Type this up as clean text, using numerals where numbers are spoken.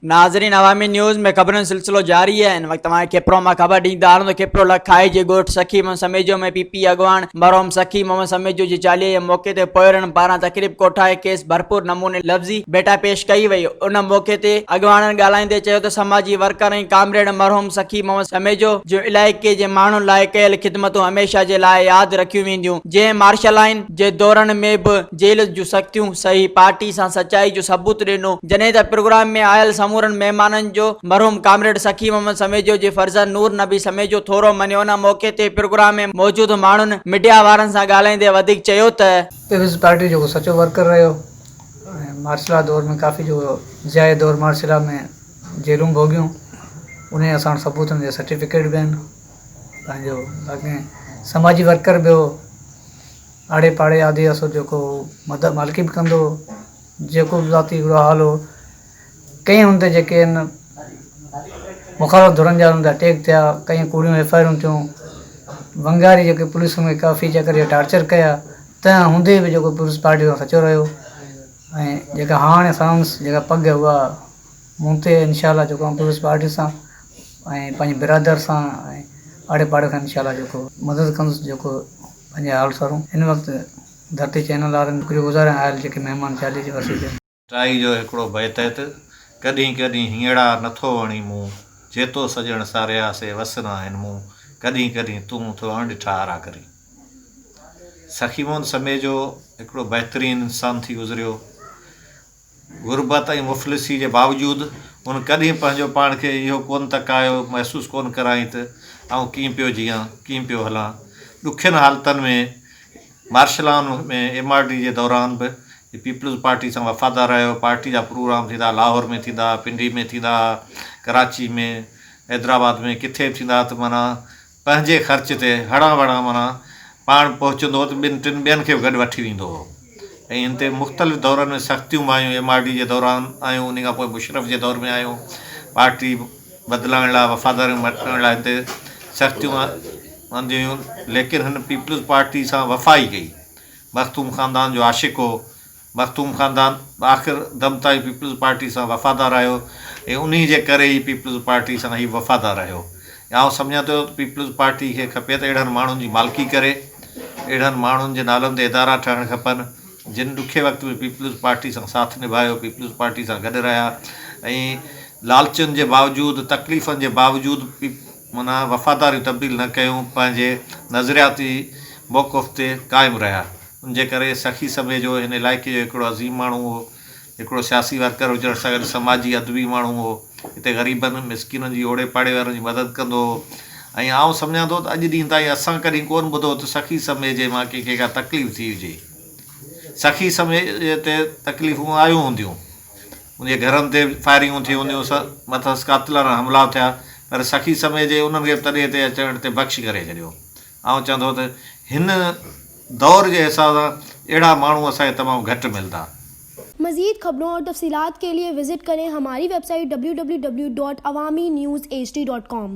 ناظرين عوامي نيوز ۾ خبرن جو سلسلو جاري آهي هن وقت توهان کي کپرو مان خبر ڏيندا هلون ته کپرو لڳ کائي جي ڳوٺ سخي محمد سميجو ۾ پي پي اڳواڻ مرحوم سخي محمد سميجو جي چاليهي جي موقعي تي پوئرن پاران تقريب ڪوٺائي کيس ڀرپور نموني لفظي ڀيٽا پيش ڪئي وئي ان موقعي تي اڳواڻن ڳالهائيندي چيو ته سماجي ورڪر ۽ ڪامريڊ مرحوم سخي محمد سميجو جون علائقي جي ماڻهن لاء ڪيل خدمتون هميشه جي لاء ياد رکيون وينديون جنهن مارشلائن جي دورن ۾ به جيل جون سختيون سهي پارٽي سان سچائي جو ثبوت ڏنو، جڏهن ته پروگرام ۾ آيل سمورن مهمانن جو مرحوم ڪامريڊ سخي محمد سميجو جي فرزند نور نبي سميجو ٿورو مڃيو ان موقعي تي پروگرام ۾ موجود ماڻهن ميڊيا وارن سان ڳالهائيندي وڌيڪ چيو ته. پيپلز پارٽي جو سچو ورڪر رهيو ۽ مارشلا دور ۾ ڪافي جو ضياء دور مارشلا ۾ جيلون ڀوڳيون انهي اسان وٽ ثبوت ان جا سرٽيفڪيٽ به آهن پنهنجو باقي سماجي ورڪر به هو. آڙي پاڙي آڌي آسو جيڪو هو مدد مالڪي به ڪندو هو جيڪو به ذاتي هڪڙو حال هو ڪئين هن تي جيڪي آهن مخالف ڌرن جا هن تي اٽيڪ ٿيا ڪئين ڪوڙيون ايف I آرون ٿيون ونگاري جيڪي پوليس هن کي ڪافي چڪر جا ٽارچر ڪيا تنهن هوندي به جيڪو پوليس پارٽي سان سچو رهيو ۽ جيڪا هاڻي ساڻس جيڪا پڳ اها مون تي انشاء الله جيڪو آئون پيپلز پارٽي سان ۽ پنهنجي برادر سان ۽ آڙي پاڙي سان انشاء الله جيڪو مدد ڪندس جيڪو پنهنجي حال سارون هن وقت ڌرتي چينل وارن شڪريو گذار آهيان آيل جيڪي مهمان چاليهه جي ورسي تي. ٽائي جو هڪڙو بيت آهي ته، ڪڏهين ڪڏهين هينئڙا نٿو وڻين مون، جيتو سڄڻ ساريا سي وس ناهن مون، ڪڏهين ڪڏهين تون ٿو اڻڏٺا آرا ڪرين. سخي محمد سميجو هڪڙو بهترين انسان ٿي گذريو. غربت ۽ مفلسي جي باوجود هن ڪڏهن پنهنجو پاڻ کي اهو ڪونه تڪايو، محسوس ڪونه ڪرايائين ته آئون ڪيئن پيو جيئان، ڪيئن پيو هلان. ڏکين حالتن ۾ مارشلائن ۾ ايم آر ڊي جي دوران به هي پيپلز پارٽي سان وفادار رهيو. پارٽي جا پروگرام ٿيندا ها، لاهور ۾ ٿيندا ها، پنڊي ۾ ٿيندا ها، ڪراچي ۾، حيدرآباد ۾ ڪٿي به ٿيندا ها ته معنيٰ پنهنجي خرچ تي هڙان وڙان معنيٰ پاڻ پهچندو هو ته ٻن ٽن ٻين کي به گڏ وٺي ويندو هو ۽ هن تي مختلف دورن ۾ سختيون به آيون ايم آر ڊي جي دوران آيون انهي کان پوء مشرف جي دور ۾ آيون پارٽي بدلائڻ لاء وفاداريون مٽڻ لاء هن تي سختيون آنديون ويون ليڪن هن پيپلز پارٽي سان وفا ئي ڪئي مخدوم خاندان جو عاشق هو مخدوم خاندان آخر دم تائين پيپلز پارٽي سان وفادار رهيو ۽ انهي جي ڪري ئي پيپلز پارٽي سان هي وفادار رهيو ۽ آئون سمجهان ٿو ته پيپلز پارٽي کي کپي ته اهڙن ماڻهن جي مالڪي ڪري اهڙن ماڻهن جي نالن تي ادارا ٺهڻ کپن جن ڏکي وقت ۾ پيپلز پارٽي سان ساٿ نڀايو پيپلز پارٽي سان گڏ رهيا ۽ لالچن جي باوجود تڪليفن جي باوجود معنيٰ وفاداريون تبديل نه ڪيون پنهنجي نظرياتي موقف تي قائم رهيا. ان جي ڪري سخي سميجو هن علائقي جو هڪڙو عظيم ماڻهو هو. هڪڙو سياسي ورڪر هجڻ سان گڏ سماجي ادبي ماڻهو هو. هتي غريبن، مسڪينن جي اوڙي پاڙي وارن جي مدد ڪندو هو ۽ آئون سمجهان ٿو ته اڄ ڏينهن تائين اسان ڪڏهن ڪونه ٻڌو ته سخي سميجي مان ڪنهن کي ڪا تڪليف ٿي هجي. سخي سميجي تي تڪليفون آيون هونديون. ان جي گهرن تي فائرنگون ٿيون هونديون، مٿس قاتلاڻا حملا ٿيا، پر سخي سميجي انهن کي به تڏي تي اچڻ تي بخش ڪري ڇڏيو. آئون چوان ٿو ته هن دور جي حساب سان اهڙا ماڻهو اسان کي تمام گهٽ ملندا. مزيد خبرون اور تفصيلات کے لئے وزٽ ڪرين ھماري web site www.awamiNewsHD.com.